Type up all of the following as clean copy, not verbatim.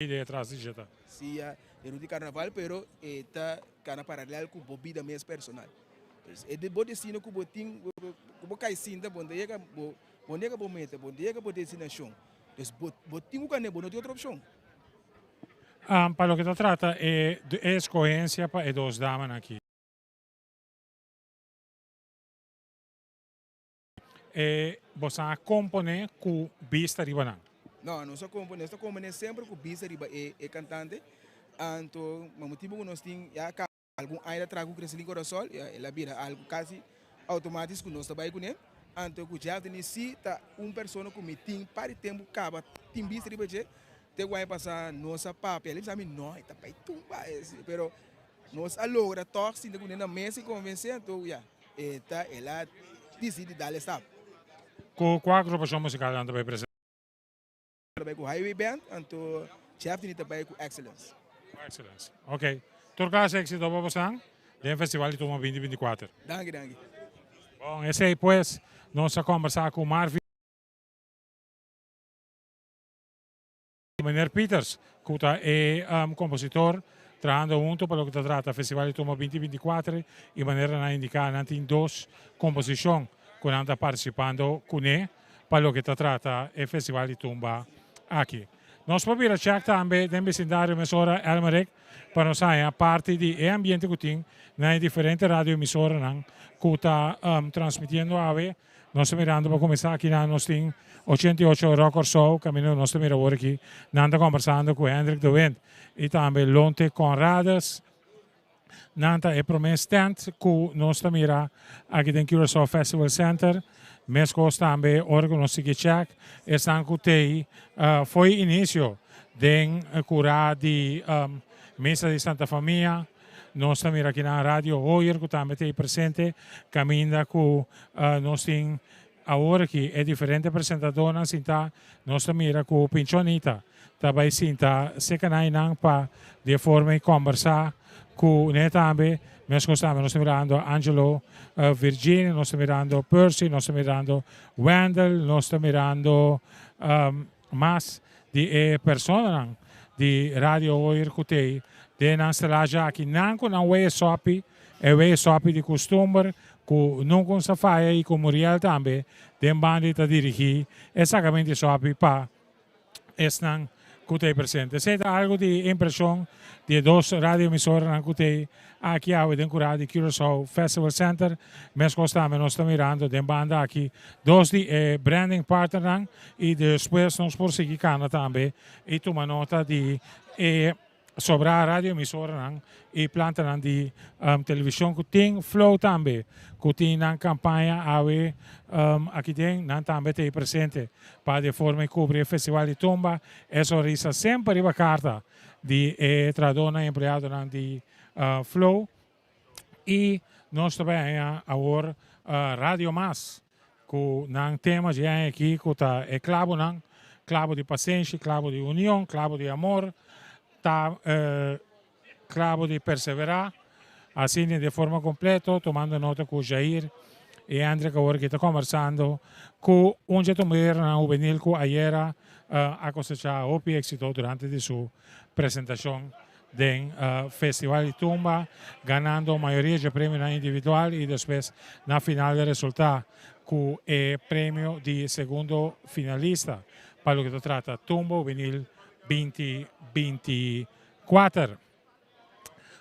Idea tras di dje ta. Sia e no di carnaval pero e ta cana paralel cu bo bida mes personal. Pues e bo destino cu bo tin cu bo cay sinta bo no ta yega bo bo no yega bo meta bo no ta yega bo destinacion. Dus bo bo tin cu cana bo no tin otro opcion. Pa loke ta trata e e escogencia pa e dos damanan aki. E bosan a komponé ku bista riba nan? No, nos a komponé, nos ta komponé semper ku bista riba e e kantante. Anto, pa motibu ku nos tin ya kaba algun aña ta traha ku Creselin Corasol, ya el a bira algu kasi outomatis ku nos ta bai kuné. Anto ku Jeff Denis sí ta un persona ku mi tin par di tempu kaba tin bista riba dje. Te ku aña pasá nos a papia, el a bisa mi, no, e ta bai tumba ese. Pero nos a logra tòg sinta kuné na mesa i konvensé, anto ya. E ta el a disidi dal e stap. Ku kua agrupashon musikal nan ta bai presentá? Ta bai ku Highway Band, anto Jeff Dini ta bai ku Excellence. Ku Excellence. Ok. Tur klas éksito pa bosan den Festival di Tumba 2024. Danki, danki. Bon, esei pues nos a kombersá ku Marvin. Meneer Pieters, ku ta e kompositor, trahando hunto pa loke ta trata Festival di Tumba 2024 i manera nan a indiká nan tin dos komposishon ku nan ta partisipando kuné pa loke ta trata e Festival di Tumba aki. Nos por bira chèk tambe den bisindario mesora Elmerick pa nos haña parti di e ambiente ku tin na e diferente radioemisoranan ku ta transmitiendo awe. Nos ta mirando pa kuminsá akinan nos tin 88 Rock Kòrsou kaminda nos ta mira awor aki nan ta kòmbersando ku Hendrik de Windt i tambe Lonte Conrades. Nan ta e promé stand ku nos ta mira aki den Curaçao Festival Center. Meskos tambe ora ku nos sigui chèk esnan ku t'ei fo'i inisio den kurá di Misa di Santa Famia. Nos ta mira akinan Radio Hoyer ku tambe ta ei presente kaminda ku nos tin awor aki e diferente presentadornan sintá. Nos ta mira ku Pincho Anita ta bai sinta serka nan einan pa di e forma ei kòmbersá ku ne tambe. Meskos tambe nos ta mirando Angelo Virginia, nos ta mirando Percy, nos ta mirando Wendell, nos ta mirando Mas di e personanan di Radio Hoyer ku t'ei den nan stelaje aki, nan ku nan wea sopi, e wea sopi di kustumber ku nunka un sa faya i ku Muriel tambe den banda i ta dirigí e sakamento di sopi pa esnan ku t'ei presente. Esei ta algu di impreshon di e dos radioemisoranan ku t'ei aki awe den kurá di Curaçao Festival Center. Meskos tambe nos ta mirando den banda aki dos di e branding partnernan i despues nos por sigui kana tambe i tuma nota di e sobrá radioemisoranan i plantanan di televishon ku tin Flow tambe ku tin nan kampaña awe aki den nan tambe ta ei presente pa di e forma i kubri e festival di tumba e sonrisa semper riba karta di e trahadónan i empleadonan di Flow i nos ta bai haña awor Radio Mas ku nan tema dje aña aki ku ta e klabonan, klabo di pasenshi, klabo di union, klabo di amor, ta klabo di perseverá, asina di forma kompleto tumando nota ku Jair i Hendrik awor aki ta kombersando ku un dje tumbernan hubenil ku ayera a kosechá hopi éksito durante di su presentashon den Festival di Tumba, ganando mayoria dje premionan individual i despues na final a resultá ku e premio di segundo finalista pa loke ta trata Tumba Hubenil 2024.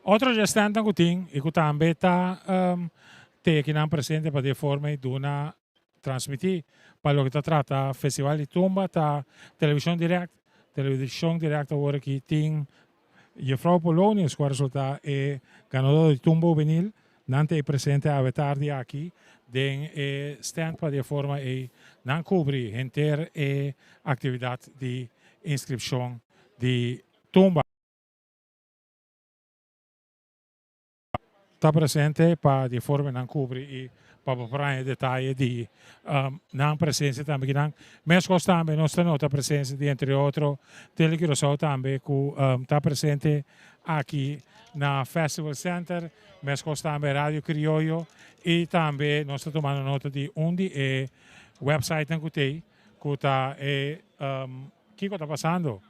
Otro dje stèntnan ku tin i ku tambe ta te akinan presente pa di e forma i duna Transmití pa loke ta trata Festival di Tumba ta Televishon Direct. Televishon Direct awor aki tin Juffrouw Polonius ku a resultá e ganadó di Tumba Hubenil. Nan ta ei presente awe tardi aki den e stand pa di e forma ei nan kubri henter e aktividat di inskripshon di Tumba. Ta presente pa di forma nan kubri i pa bo por haña detaye di nan presensia tambe kinan. Meskos tambe nos ta nota presensia di entre otro Tele Curaçao tambe ku ta presente aki na Festival Center, meskos tambe Radio Krioyo i tambe nos ta tumando nota di un di e websitenan ku t'ei ku ta e Kiko ta pasando?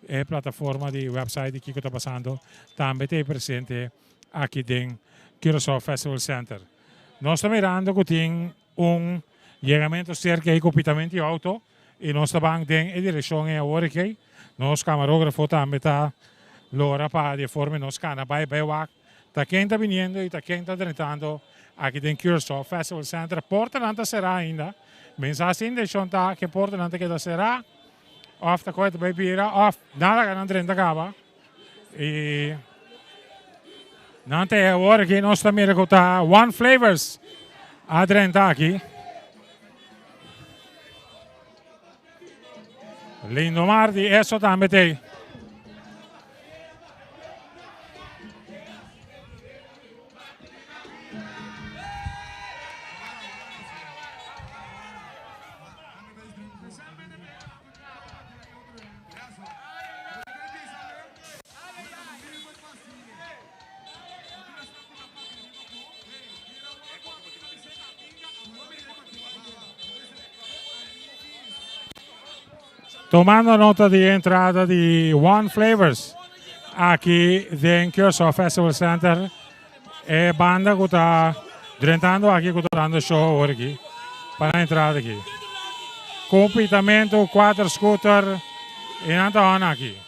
E plataforma di website di Kiko Ta Pasando tambe ta e presente aki den Curaçao Festival Center. Nos ta mirando ku tin un yegamento serka ei ku pitamento di outo i nos ta ban den e direkshon ei awor aki. Nos kamarógrafo tambe ta lora pa di e forma nos kana bai bai wak ta ken ta biniendo i ta ken ta drentando aki den Curaçao Festival Center. Portanan ta será ainda. Mensahe sin intenshon ta ku e portanan ta keda será. Of ta koe ta bai bira of nan laga nan drenta kaba y nan ta awor aki nos ta mira ku ta One Flavors a drenta aki. Lindomar di eso tambe t'ei. Tomando nota di entrada di One Flavors aki den Curaçao Festival Center. E banda ku ta drentando aki ku ta dando show awor aki pa nan entrada aki. Ku kuater scooter i nan ta on aki.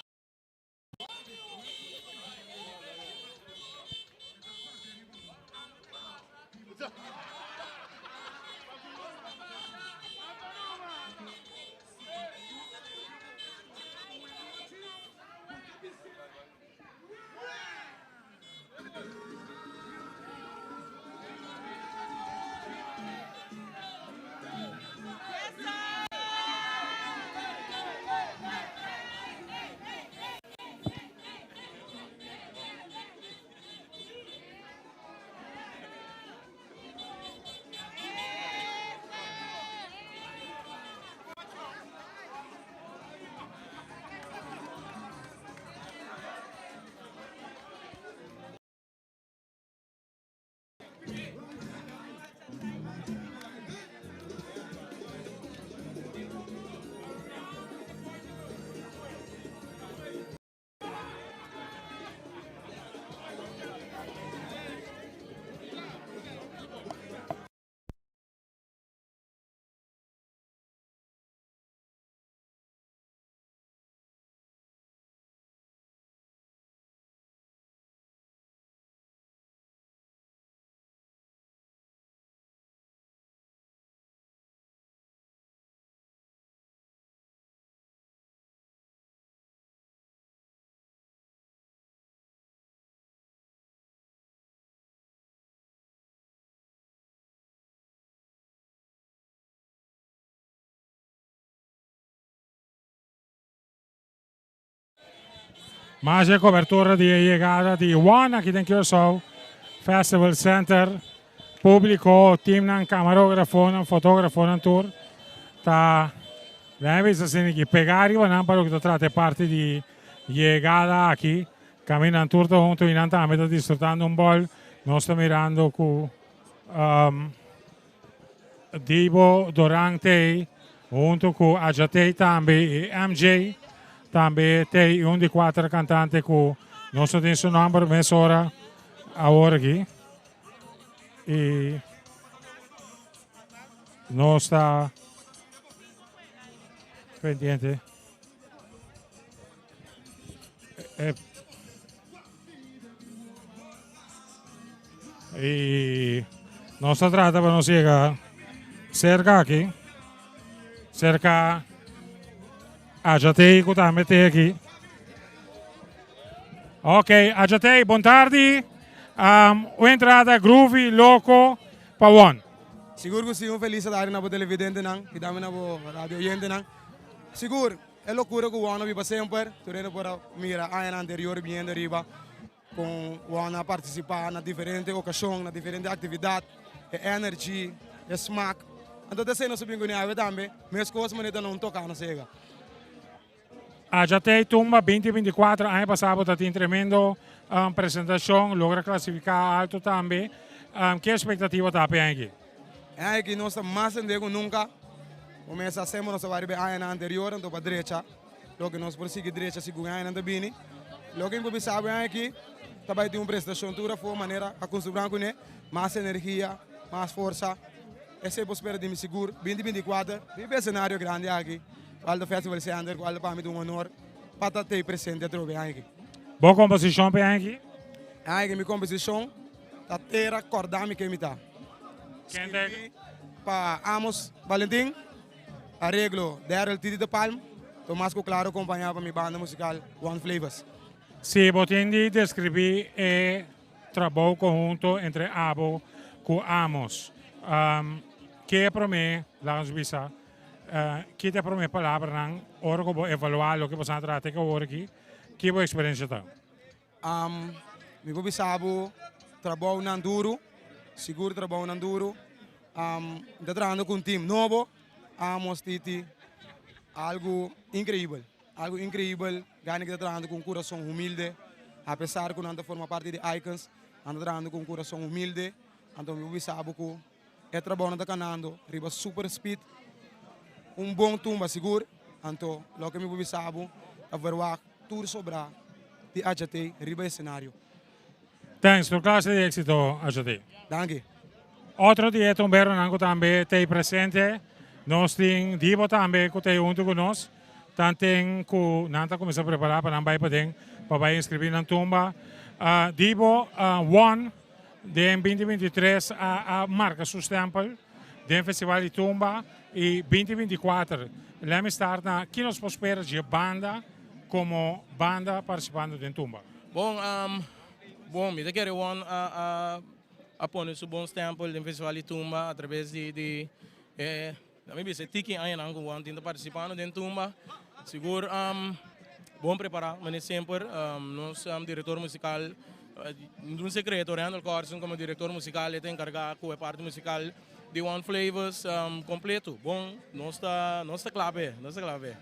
Mas e cobertura di e yegada di One aki den Curaçao Festival Center. Publico, teamnan, camarografonan, fotografonan tur ta den bisa asina aki pega riba nan pa loke ta trata e parti di yegada aki. Caminda nan tur ta hunto y nan tambe ta disfrutando un bol. Nos ta mirando cu Dibo Doran t'ei hunto cu Ajatey tambe y MJ tambe t'ei un di cuater cantante cu nos no tin su nomber mesora awor aki y nos ta pendiente. Y nos ta trata pa nos yega cerca aki, cerca Ajatey cu tambe te aki. Ok, Ajatey, bon tardi. Un entrada groovy, loco, pa One. Sigur cu si, un feliz tardi na bo televidentenan y tambe na bo radio oyentenan. Sigur, E lokura ku Won a biba semper, tur hende por a mira añanan anterior biniendo ariba kon Won a partisipá na diferente okashon, na diferente aktividat, e energy, e smak. Anto ta esei nos a bin kuné awe tambe, meskos manera ta na un toká nos yega. Ajatey Tumba 2024 aña pasá bo ta tin tremendo presentashon, logra klasifiká alto tambe. Ke espektativa ta pa e aña aki? E aña aki nos ta mas hende ku nunka. Bo mester a sembra nos a wak riba e añanan anterior anto pa drecha. Loke nos por sigui drecha segun añanan ta bini. Loke mi por bisa bo aki ta bai tin un prestashon tur afó manera akustumbrá kuné, mas energia, mas forsa. Esei por spera di mi sigur. 2024 riba e esenario grandi aki, kual ta Festival Center, kual ta pa mi ta un honor pa ta tei presente atrobe aki. Bo komposishon pa e aña aki? E aña aki mi komposishon ta Tera Kòrda Mi Ken Mi Ta. Skirbí pa Amos Valentin. Areglo, Daryl Titi de Palm, Tomas ku Claro kompañá pa mi banda musikal One Flavors. Si bo tin di deskribí e trabou konhunto entre abo ku Amos, ke e promé, laga nos bisa, ki ta e promé palabranan ora ku bo evaluá loke bo sa trata te awor aki, ki bo eksperensia ta? Mi por bisa bo trabounan duru, sigur trabounan duru. Mi ta trahando ku un team nobo, Amos, Titi, algu inkreibel, algu inkreibel. Gani ki ta trahando ku un kurason humilde, apesar ku nan ta forma parti di Icons, nan ta trahando ku un kurason humilde. Anto mi por bisa bo ku e trabounan ta kanando riba super speed, un bon tumba sigur. Anto loke mi por bisa bo ta verwagt tur sobrá di HT riba escenario. Thanks, tur clase di exito HT. Danki. Otro di e tumberonan cu tambe t'ey presente, nos tin Dibo tambe cu t'ey hunto cu nos. Tanten cu nan ta cuminsa prepara pa nan bay paden pa bay inscribi nan tumba. Dibo, One den 2023 a marca su stempel den Festival di Tumba y 2024 let me start na ki nos por spera dje banda como banda participando den Tumba? Bon, bon, mi ta kere One a a pone su bon stempel den Festival di Tumba a traves di di e mi bisa e tiki añanan ku One tin ta participando den Tumba. Sigur bon prepara manera semper nos director musical un secreto Randall Corsen como director musical e ta encarga cu e parti musical di One Flavors completo. Bon, nos ta nos ta cla p'e, nos ta cla p'e.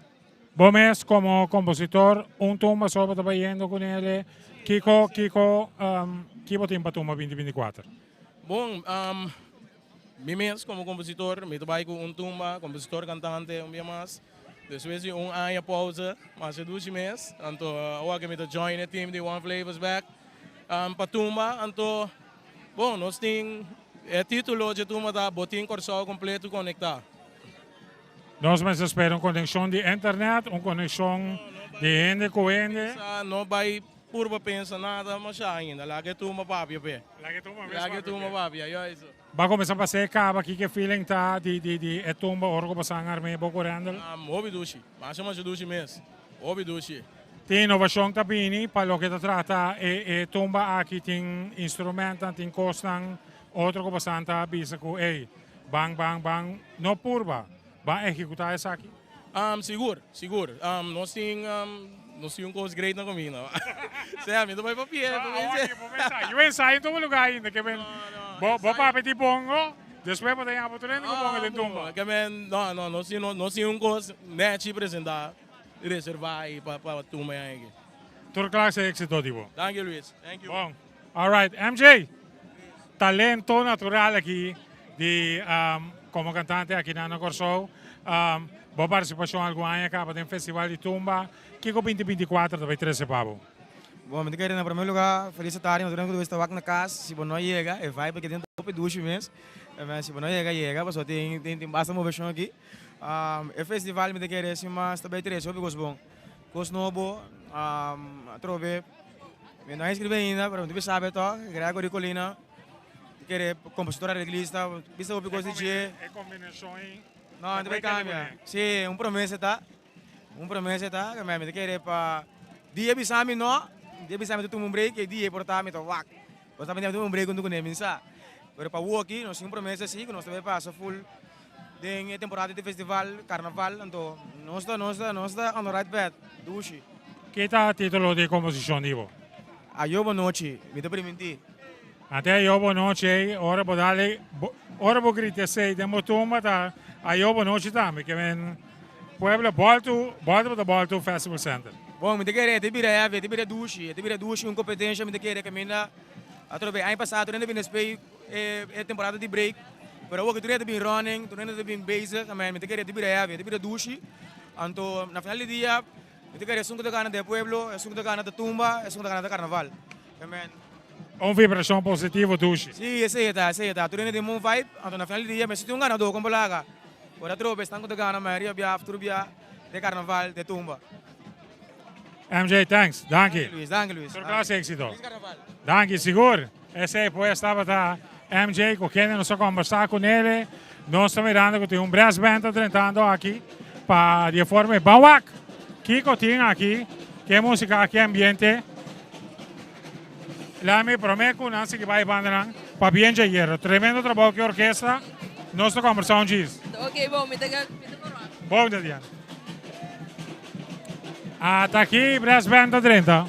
Bo mes como compositor un tumba so bo ta bayendo cu nele, kico kico ki bo tin pa tumba 2024? Bon, Mi mes komo kompositor mi ta bai ku un tumba, kompositor kantante un bia mas. Despues di un aña pausa, masha dushi mes, anto awor ke mi ta join e team di One Flavors bek pa tumba, anto bon nos tin e titulo dje tumba ta Bo tin Kòrsou kompleto konektá. Nos mester spera un konekshon di internet, un konekshon di hende ku hende. No bai Purba pensa nada masha ainda. Laga e tumba papia p'e. Laga e tumba mes Laga e tumba papia, yo eso. Ba cuminsa pasa e caba kiko e feeling ta di di di e tumba ora cu bo san arme bo cu Randall? Hopi dushi. Masha masha dushi mes. Hopi dushi. Tin innovacion ta bini pa loke ta trata e e tumba aki tin instrumentnan tin cosnan otro cu bo san ta bisa cu ey ban ban ban no purba ban ehecuta esaki. Sigur, sigur. Nos tin, nos tin un kos great na kaminda. Sea, mi ta bai papia, pa mi Bo pensa, yo ensayo en todo lugar ainda, ke men, bo, bo papia di bongo, despues bo ta yama tur hende ku bongo den tumba. Ke men, no, no, nos tin, nos tin un kos nechi presenta, reserva ahi pa, pa tumba e aña aki. Tur klase éxito di bo. Danki Luis, thank you. Bon. All right, MJ, talento natural aki di como cantante aki na Kòrsou. Bo partisipashon algun aña kaba den Festival di Tumba. Kiko 2024 ta bai trese pa bo? Bon, mi ta kere na prome lugar felicita tur hende ku ta wak na kas. Si bo no a yega, e vibe aki den ta hopi dushi mes. Si bo no a yega, yega pasobra tin tin basta moveshon aki. E festival mi ta kere sin mas ta bai trese hopi kos bon. Kos nobo, atrobe mi no a inscribi ainda, pero mi ta bisa sabe tok, Gregory Colina kere compositor arreglista, bisa hopi kos di dje. E combinacion ei. No, no ta bay cambia. Si, un promesa ta, un promesa ta, mi ta kere pa dia bisa mi no, dia bisa mi ta tuma un break, e dia por ta mi ta wak. Bo ta tuma un break hunto ku ne, mi sa. Pero pa awoki nos tin un promesa si ku nos ta bay pasa full den e temporada di festival, carnaval, anto nos ta nos ta nos ta on the right path, dushi. Ki ta titulo di e composicion di bo? Ayo bo nochi, mi ta priminti. Ante ayo bo nochi ei, ora bo dal ora bo grita esei den bo tumba ta ayo bo nochi tambe, ke men pueblo boltu, boltu bo ta boltu Festival Center. Bon, mi ta kere e ta bira heavy, e ta bira dushi, e ta bira dushi un kompetensha mi ta kere kaminda atrobe aña pasa tur hende a bini spei e temporada di break, pero awor tur hende ta bin running, tur hende ta bin bezig, mi ta kere e ta bira heavy, e ta bira dushi, anto na final di dia. Mi ta kere esun ku ta gana den pueblo, esun ku ta gana ta tumba, esun ku ta gana ta karnaval. Amen. Un vibrashon positivo dushi. Sí, esei e ta, esei e ta. Tur hende tin bon vibe, anto na final di dia mester tin un ganadó kon por laga. Ora atrobe esnan ku ta gana mayoria bia tur bia den karnaval, den tumba. MJ, thanks. Danki. Danki Luis, danki Luis. Tur klas éxito. Feliz karnaval. Danki, sigur. Esei pues tabata MJ ku kende nos a kombersá kunele. Nos ta mirando ku tin un brass band ta drentando aki pa di e forma e ban wak kiko tin aki, ke músika, ke ambiente. Laat mi promé ku nan sigui bai bandanan pa bien djayero. Tremendo trabou ku e orkesta. Nos ta kombersá un djis. Ok, bon, mi ta mi ta por wak. Bon, Tatiana. Ata aki brass band ta drenta.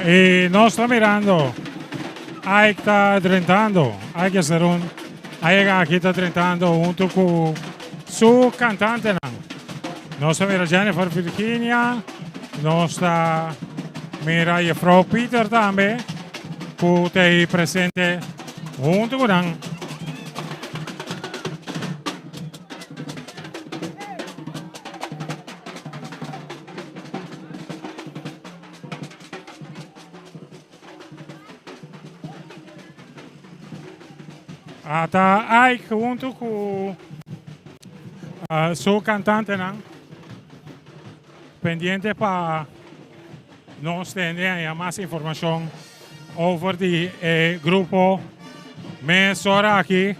Y nos ta mirando. Ike ta drentando. Ike Cerun a yega aki ta drentando hunto cu su cantantenan. Nos ta mira Jennifer Virginia. Nos ta mira juffrouw Pieter tambe cu ta ahí presente hunto cu nan. Ata Ike hunto cu su cantantenan pendiente pa nos tende haña mas informacion over di e grupo mesora aki.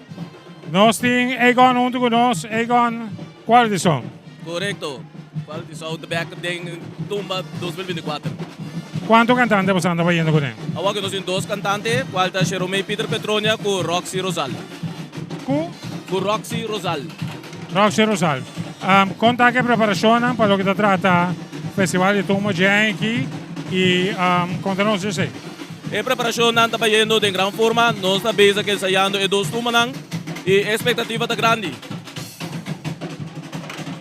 Nos tin Egon hunto cu nos. Egon, cual di son? Correcto. Quality Sound back den Tumba 2024. Kuantu kantante boso ta bayendo kuné? Awor ku nos tin dos kantante, kual ta Jerome Peter Petronia ku Roxy Rosal. Ku? Ku Roxy Rosal. Roxy Rosal. Kon ta e preparashon pa loke ta trata Festival di Tumba aki i konta nos esei. E preparashon ta bayendo den gran forma, nos ta bezig ensayando e dos tumbanan i ekspektativa ta grandi.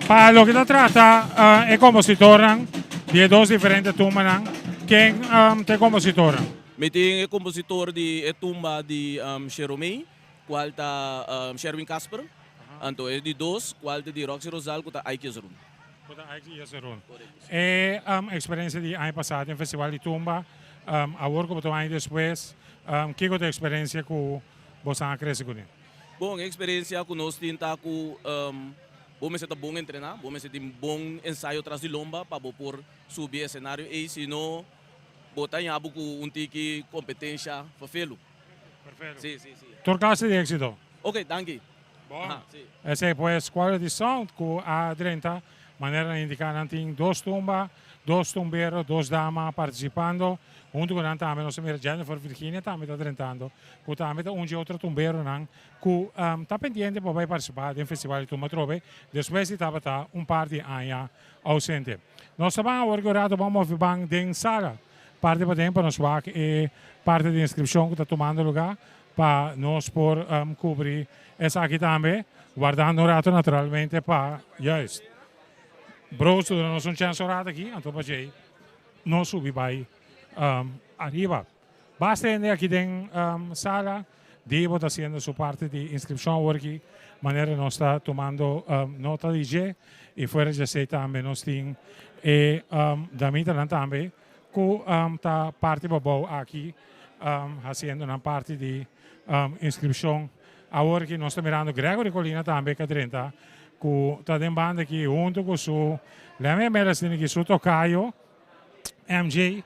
Pa loke ta trata e kompositor di dos diferente tumbanan, ken ta e kompositor? Mi tin e kompositor di e tumba di Jerome, kual ta Sherwin Casper. Anto e di dos, kual ta di Roxy Rosal, ku ta Ike Zerun. Ku ta Ike Zerun. E eksperensia di aña pasá den Festival di Tumba, awor ku aña despues, kiko ta e eksperensia ku bo a krese kuné? Bon, e eksperensia ku nos tin ta ku bo mester ta bon entrená, bo mester tin bon ensayo tras di lomba pa bo por subi esenario i si no bo ta ku un tiki kompetensia felu. Perfekto. Si. Tur klase di éksito. Ok, danki. Bon. Aha, si. Esei pues Quality Sound ku a 30 manera indiká nan tin dos tumba, dos tumbero, dos dama partisipando. Huntu ku nan tambe nos mira Jennifer Virginia tambe ta drentando. Ku tambe ta un otro tumbero nan ku ta pendiente pa partisipá den Festival di Tumba trobe. Despues di tabata un par di aña ousente. Nos ta bai awor ban move ban den sala. Parti paden pa nos wak e parti di inskripshon ku ta tumando lugá pa nos por kubri esaki tambe, wardando un ratu naturalmente pa juist. Bros, nos un chèns un ratu aki, anto pa nos subi bai ariba. Basta aki den sala, Divo ta hasiendo su parti di inskripshon awor aki, manera nos ta tumando nota di dje, i fuera di esei tambe nos tin e damitanan tambe ku ta parti pabou aki hasiendo nan parti di inskripshon. Awor aki nos ta mirando Gregory Colina tambe ku a drenta ku ta den banda aki huntu ku su Lemme Meles aki su tokayo MJ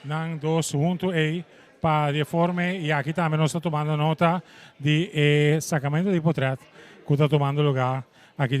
nan dos huntu ei pa di forma i aki tambe nos ta tumando nota di e sakamentu di portrèt ku ta tumando lugá aki.